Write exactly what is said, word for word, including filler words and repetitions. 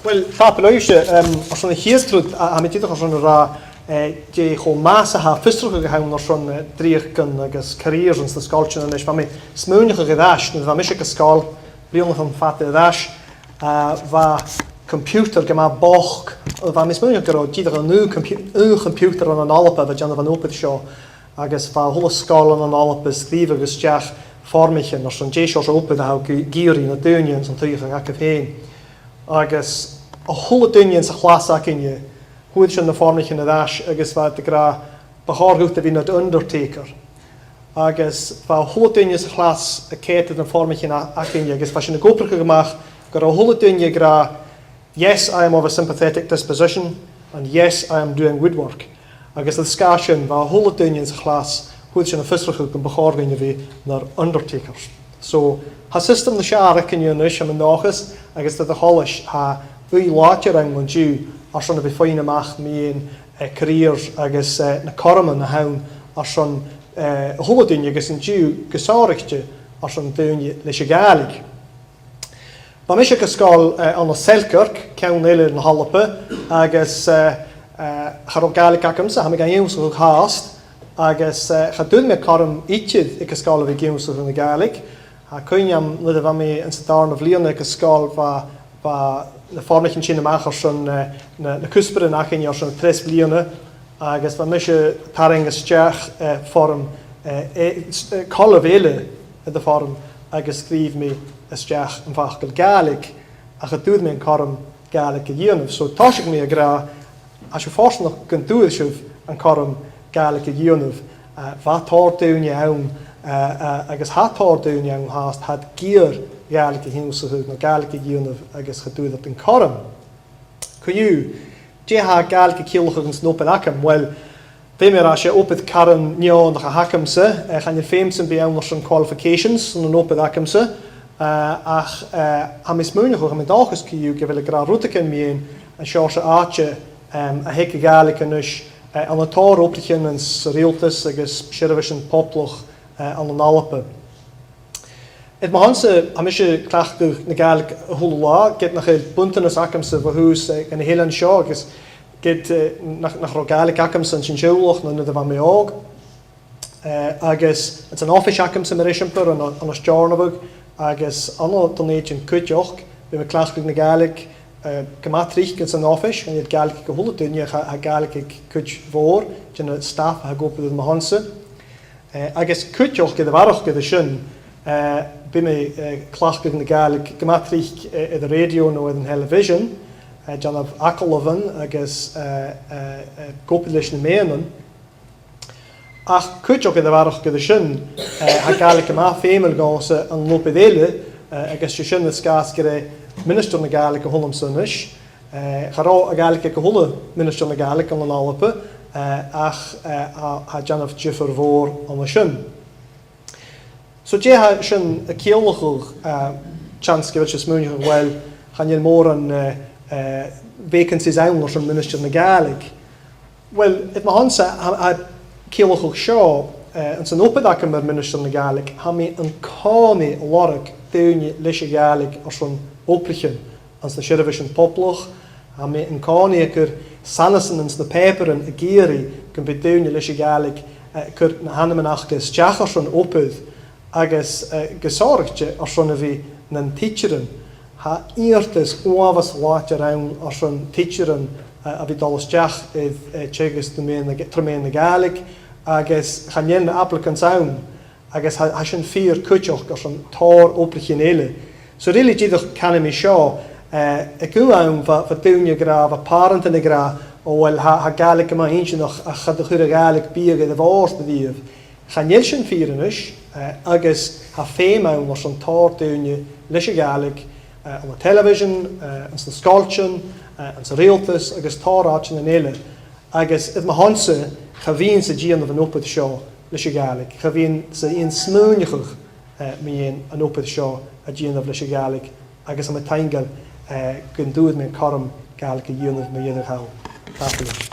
Uill, tapadh leibhse, um, airson a' chiad rud, a, tha mi dìreach airson a ràdh, eh, dè cho math 's a tha fiosrachadh a th' ann airson, eh, dreuchdan agus careers anns na sgoiltean a-nis. Bha mi a' smaoineachadh air ais, nuair a bha mise aig an sgoil, bliadhnaichean fada air ais, eh, bha computer gu math bochd, bha mi a' smaoineachadh gun robh dìreach an aon compu-, aon chomputer ann an Alba a bha a' dèanamh an obair seo, agus bha a h-uile sgoil ann an Alba a' sgrìobhadh a-steach foirmichean airson dè seòrsa obair a tha thu ag iarraidh na daoine anns an t-suidheachadh agaibh fhèin. Agus a h-uile duine anns a' chlas againne, fhuair sinn na foirmichean air ais agus bha iad ag ràdh, bu chòir dhut a bhith nad undertaker. Agus bha a h-uile duine sa chlas a' coimhead air na foirmichean a-, againne, agus bha sinn ag obrachadh a-mach gun robh a h-uile duine ag ràdh, "Yes, I am of a sympathetic disposition," and, "Yes, I am doing woodwork." Agus air sgàth sin, bha a h-uile duine anns a' chlas, fhuair sinn am fiosrachadh gum bu chòir dhuinn a bhith nar undertakers. So, tha siostam nas fheàrr againne a-nis, tha mi an dòchas, agus tha e a' dol a chur ùidh làidir ann an-diugh airson a bhith a' faighinn a-mach mu dheidhinn, eh, careers agus, eh, na cothroman a th' ann airson, eh, a h-uile duine agus an-diugh gu sònraichte airson daoine leis a' Ghàidhlig. Bha mise aig an sgoil, eh, ann an Selkirk, ceann eile na h-Alba, agus, eh, eh, cha robh Gàidhlig agamsa, tha mi ga h-ionnsachadh fhathast, agus, eh, cha d' fhuair mi cothrom idir aig an sgoil a bhith ag ionnsachadh na Gàidhlig. Tha cuimhne agam nuair a bha mi anns an dàrna bliadhna aig an sgoil, bha, bha na foirmichean sin a-mach airson, eh, na, na cuspairean againn airson an treas bliadhna, agus bha mise a' tarraing a-steach, eh, foirm, eh, eh, s-, eh, còmhla eile air a' fhoirm agus sgrìobh mi a-steach am facal Gàidhlig, ach cha d' fhuair mi an cothrom Gàidhlig a dhèanamh. So, tòisich mi ag ràdh, tha sibh fortanach gun d' fhuair sibh an cothrom Gàidhlig a dhèanamh. Eh, bha tòrr dhaoine ann, eh, eh, agus tha tòrr dhaoine ann fhathast, tha iad ag iarraidh Gàidhlig a h-ionnsachadh no Gàidhlig a dhèanamh agus cha d' fhuair iad an cothrom. Co-dhiù, dè tha Gàidhlig a' ciallachadh anns an obair agam? Uill, feumaidh mi ràdh, 's e obair caran neònach a th' agamsa, eh, chan eil feum sam bith ann airson qualifications ann an obair agamsa, eh, ach, eh, tha mi a' smaoineachadh, tha mi an dòchas co-dhiù gu bheil e ag ràdh rudeigin mu dheidhinn an seòrsa àite, em, a th' aig a' Ghàidhlig a-nis, eh, ann an tòrr obraichean anns an riaghaltas agus seirbheisean poblach, eh, ann an Alba. Air mo shon-sa, tha mise a' cleachdadh na Gàidhlig a h-uile latha, ged nach eil buntanas agamsa bho thùs, eh, dhan a h-eilean seo, agus ged, eh, nach, nach robh Gàidhlig agamsa anns an teaghlach nuair a bha mi òg. Eh, agus anns an oifis agamsa mar eisimpleir, ann an, ann an Steòrnabhagh, agus ann an Dùn Èideann cuideachd, bidh mi a' cleachdadh na Gàidhlig, eh, gu math tric anns an oifis, chan eil Gàidhlig aig a h-uile duine, ach tha, tha Gàidhlig aig cuid mhòr dhen an staff a tha ag obair air mo shon-sa. Eh, agus cuideachd air a bharrachd air sin, eh, bidh mi, eh, a' cleachdadh na Gàidhlig gu math tric, eh, air an rèidio no air an television, eh, a' dèanamh agallamhan agus, eh, eh, eh, ag obair leis na meadhanan. Ach cuideachd air a bharrachd air sin, eh, tha Gàidhlig gu math feumail dhòmhsa ann an obair eile, eh, agus 's e sin air sgàth 's gur e ministear na Gàidhlig a th' annamsa a-nis. Eh, cha robh a' Ghàidhlig aig a h-uile ministear na Gàidhlig ann an Alba, eh, ach, eh, tha, tha e a' dèanamh diofar mhòr an sin. So dè tha sin a' ciallachadh, eh, seans gu bheil sibh a' smaoineachadh, uill, chan eil mòran, eh, eh, vacancies ann airson ministear na Gàidhlig. Uill, air mo shon-sa, tha, tha e a' ciallachadh seo, eh, anns an obair agam mar mhinistear na Gàidhlig, tha mi an-còmhnaidh a' lorg daoine leis a' Ghàidhlig airson obraichean anns na seirbheisean poblach, tha mi an-còmhnaidh a' cur sanasan anns na pàipearan ag iarraidh gum bi daoine leis a' Ghàidhlig, eh, a' cur na h-ainmean aca a-steach airson obair, agus, eh, gu sònraichte airson a bhith nan tidsearan. Tha iarrtas uabhasach làidir ann airson tidsearan, eh, a bhith a' dol a-steach air, eh, teagasg tro mheadhan na, tro mheadhan na Gàidhlig, agus chan eil na applicants ann, agus tha, tha sin fìor cuideachd airson tòrr obraichean eile. So really, dìreach canaidh mi seo, eh, aig aon àm bha, bha daoine ag ràdh, bha pàrantan ag ràdh, o uill, tha, tha Gàidhlig gu math inntinneach, ach cha do chuir a' Ghàidhlig biadh air a' bhòrd a-riamh. Chan eil sin fìor a-nis, eh, agus tha feum ann airson tòrr daoine leis a' Ghàidhlig, eh, ann an television, eh, anns na sgoiltean, eh, anns an riaghaltas agus tòrr àitean eile. Agus air mo shon-sa, cha bhithinn-sa a' dèanamh an obair seo leis a' Ghàidhlig. Cha bhithinn-sa a' smaoineachadh, eh, mu dheidhinn an obair seo a dhèanamh leis a' Ghàidhlig, agus tha mi taingeil, eh, gun d' fhuair mi an cothrom Gàidhlig a dhèanamh mu dheireadh thall. Tapadh leibh.